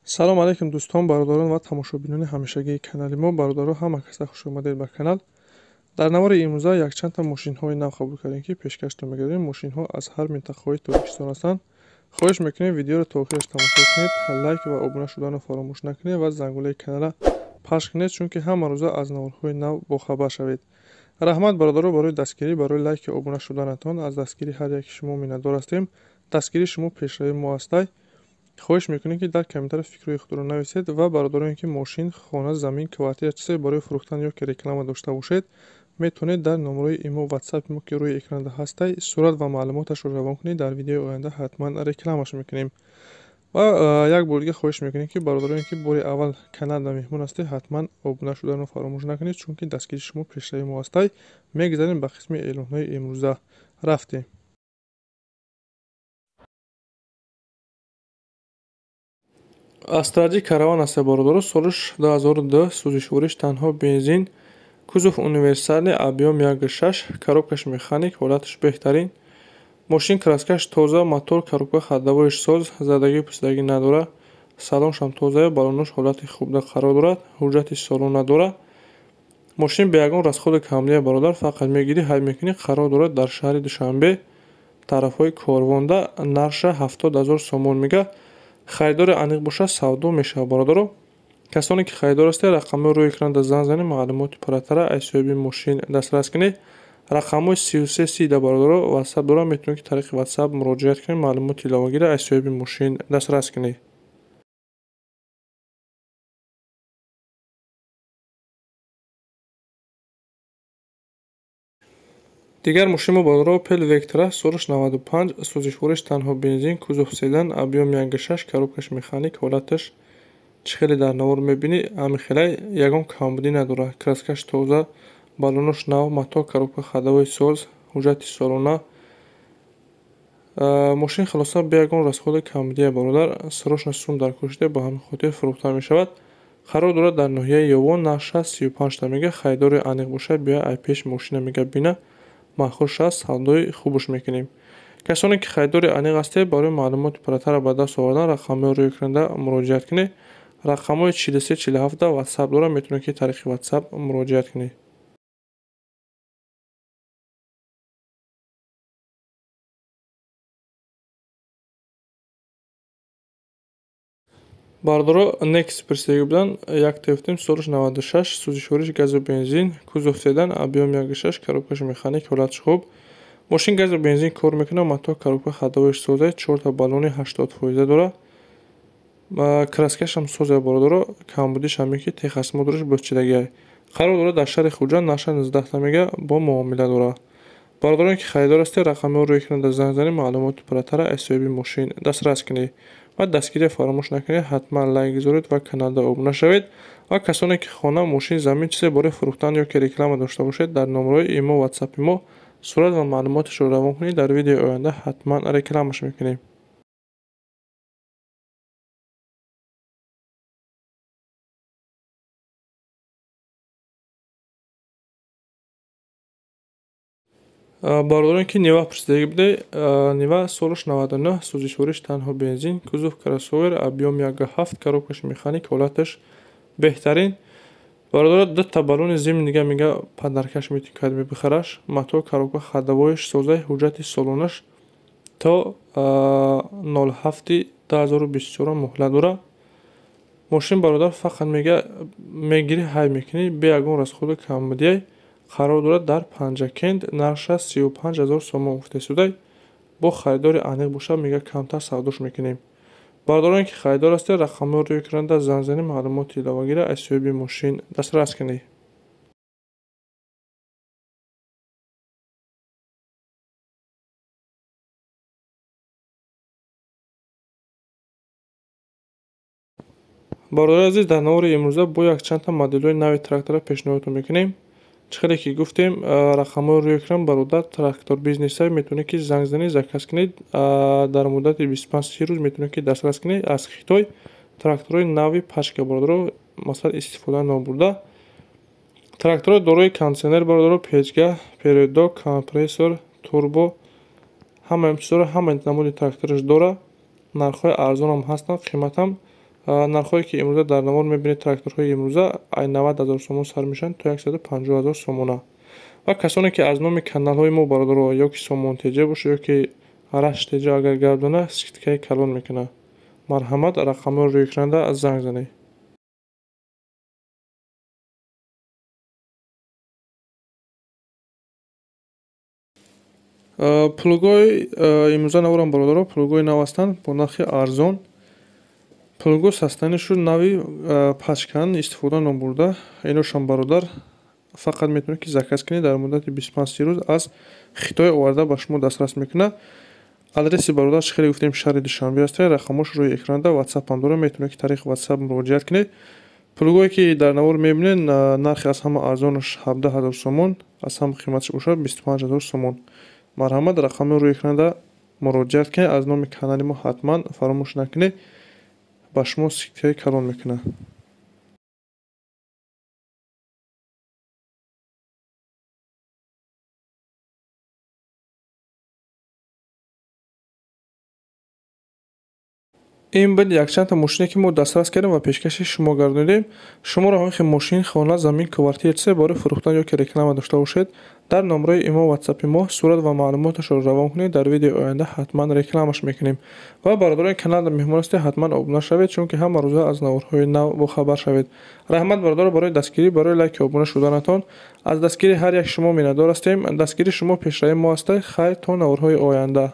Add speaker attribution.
Speaker 1: Салом алейкум дӯстон, бародарон ва тамошобинони ҳамешагии канали мо. Бародаро, ҳама каса хуш омадед ба канал. Дар навори имрӯза якчандта мошинҳои нав қабул кардем, ки пешкаштон мегардем. Мошинҳо аз ҳар минтақаҳои Тоҷикистон ҳастанд. Хоҳиш мекунем, видеоро то охираш тамошо кунед, лайк ва обуна шуданро фаромӯш накунед ва зангулаи каналра пахш кунед, чунки ҳама рӯза аз наворҳои нав бохабар шавед. Раҳмат, бародаро, барои дастгирӣ, барои лайки обуна шуданатон. Аз дастгирии ҳар яки шумо миннатдор ҳастем. Дастгирии шумо пешравии мо ҳастай. Хоҳиш мекунем, ки дар комментария фикрҳои худро нависед ва бародароне, ки мошин, хона, замин, квартира, чизе барои фурӯхтан ё ки реклама дошта бошед, метавонед дар номерои имо, ватсапи мо, ки рӯи экранда ҳастай, сурат ва маълумоташро равон кунед. Дар видеои оянда ҳатман рекламаш мекунем. Ва як бор дига хоҳиш мекунем, ки бародароне, ки бори аввал каналда меҳмон ҳастед, ҳатман обуна шуданро фаромӯш накунед, чунки дастгирии шумо пешравии мо ҳастай. Мегузарем ба қисми эълонҳои имрӯза. Рафтем. Астраҷи Караван аст, бародаро, солиш 2002, сӯзишвориш танҳо бензин, кузов универсальный, объем 1,6, коробкаш механик, ҳолаташ беҳтарин. Мошин краскаш тоза, мотор, коробка, ходовоиш соз, задагӣ пусидагӣ надора, салоншам тоза, балонош ҳолати хубда қарор дорад, ҳуҷҷати солона дора. Мошин бе ягон расходи камлия, бародар, фақат мегирӣ, ҳай мекунӣ. Қарор дорад дар шаҳри Душанбе, тарафҳои Корвонда, нарша 70 000 сомон мега. Харидори аниқ бошад, савдо мешавад, бародаро. Касоне ки харидор ҳастед, рақамҳои рӯи экранда занг занед, маълумоти пурратара аз соҳиби мошин дастрас кунед. Рақамҳои 33 30 да, бародаро, ватсап дорам, метавонед, ки тариқи ватсап муроҷиат кунед, маълумоти иловагиро аз соҳиби мошин дастрас кунед. Дигар мошин мо, бародаро, Опел Вектра, солиш 95, сӯзишвориш танҳо бензин, кузов седан, объем 1,6, коробкаш механик, ҳолаташ чӣ хеле дар навор мебинӣ, ҳамин хелай, ягон камбудӣ надорад. Краскаш тоза, балонош нав, мотор, коробка, ходовои соз, ҳуҷҷати солона. Мошин хулоса бе ягон расходи камбудия, бародар, срочно сум дар кор шуда, ба ҳамин хотир фурӯхта мешавад. Қарор дорад дар ноҳияи Ёвон, нарша 35та мега. Харидори аниқ бошад, биё ай пеш мошина мега бина, махуш аст, савдои хубш мекунем. Касоне ки харидори аниқ ҳастед, барои маълумоти пурратара ба даст овардан рақамҳои рӯи экранда муроҷиат кунед. Рақамҳои 43 47 да ватсап дорам, метавонед, ки тариқи ватсап муроҷиат кунед. Бародаро, Некс пурсидагӣ буданд, як гуфтем, солиш 96, сӯзишвориш газу бензин, кузов седан, объем 1,6, коробкаш механик, ҳолаташ хуб. Мошин газу бензин кор мекунад, мотор, коробка, ходовоиш соза, чорта баллони 80 фоиза дорад. Краскашам соза, бародаро, камбудиш ҳамин ки техосмотраш бозчидагиай. Қарор дорад дар шаҳри Хуҷанд, нарша 19та мега, бо муомила дорад. Бародароне ки харидор ҳастед, рақамҳоро рӯи экранда занг занед, маълумоти пурратара аз соҳиби мошин дастрас кунед. Ва дастгирия фаромӯш накунед, ҳатман лайк гузоред ва каналда обуна шавед. Ва касоне ки хона, мошин, замин, чизе барои фурӯхтан ё ки реклама дошта бошед, дар номерои имо, ватсапи мо сурат ва маълумоташро равон кунед, дар видеои оянда ҳатман рекламаш мекунем. Бародароне ки Нива пурсидагӣ будед, Нива солиш 99, сӯзишвориш танҳо бензин, кузов кроссовер, объем 1,7, коробкаш механик, ҳолаташ беҳтарин. Бародаро, дута баллони зимний дига мега, подаркаш метавонӣ кадми бихараш. Мотор, коробка, ходовоиш созаи, ҳуҷҷати солонаш то 07-2024 муҳлат дорад. Мошин, бародар, фақат мега мегирӣ, ҳай мекунӣ, бе ягон расходи камбудиай. Қарор дорад дар Панҷакент, нарша 35 000 сомон гуфтасудай. Бо харидори аниқ бошад, мега, камтар савдош мекунем. Бародароне ки харидор ҳастед, рақамҳоро рӯи экранда занг занед, маълумоти иловагиро аз соҳиби мошин дастрас кунед. Бародари азиз, дар навори имрӯза бо якчандта моделҳои нави трактора пешниҳодтон мекунем. Чӣ хеле ки гуфтем, рақамҳои рӯи экран, бародар, трактор бизнесай, метавонед, ки занг занед, заказ кунед, дар муддати 25-30 рӯз метавонед, ки дастрас кунед. Аз Хитой тракторҳои нави пачка, бародаро, масалан, истифода нобурда. Тракторҳо дорои кондитсионер, бародаро, печка, передок, компрессор, турбо, ҳамаи чизҳоро, ҳамаи намуди трактораш дорад. Нархҳои арзонам ҳастанд, қиматам Нархҳое ки имрӯза дар навор мебинед, тракторҳои имрӯза ай 90 ҳазор сомон сар мешаванд то 150 ҳазор сомона. Ва касоне ки аз номи каналҳои мо бародаро ё ки Сомон ТЖ бошад, ё ки Рашт ТЖ агар гап дона, скидкаи калон мекунад. Марҳамат, рақамҳоро рӯи экранда занг занед. Плугҳои имрӯза наворам бародаро, плугҳои нав ҳастанд бо нархи арзон. Плугҳо састанишу нави пачкан истифода набурда. Иношам бародар фақат метавонед ки заказ кунед, дар муддати 25-30 рӯз аз Хитой оварда ба шумо дастрас мекунад. Адреси бародар чӣ хеле гуфтем шаҳри Душанбе аст, рақамҳош рӯи экранда, WhatsApp ҳам дорад, метавонед ки тариқи WhatsApp муроҷиат кунед. Плугҳое ки дар навор мебинед, нархи аз ҳама арзонаш 17 ҳазор сомон, аз ҳама қиматаш бошад 25 ҳазор сомон. Марҳамат, рақамҳоро рӯи экранда муроҷиат кунед, аз номи канали мо ҳатман фаромӯш накунед, ба шумо скидкаи калон мекунад. Ин буд якчандта мошине ки мо дастрас кардем ва пешкаши шумо гардонидем. Шуморо ҳамин хел мошин, хона, замин, квартира чизе барои фурӯхтан ё ки реклама дошта бошед, дар номраи имо ватсапи мо сурат ва маълумоташро равон кунед, дар видеои оянда ҳатман рекламаш мекунем. Ва бародарони канал меҳмон ҳастед, ҳатман обуна шавед, чунки ҳама рӯза аз наворҳои нав бохабар шавед. Раҳмат бародаро барои дастгирӣ, барои лайки обуна шуданатон. Аз дастгирии ҳар як шумо миннатдор ҳастем. Дастгирии шумо пешравии мо аст. Хайр, то наворҳои оянда.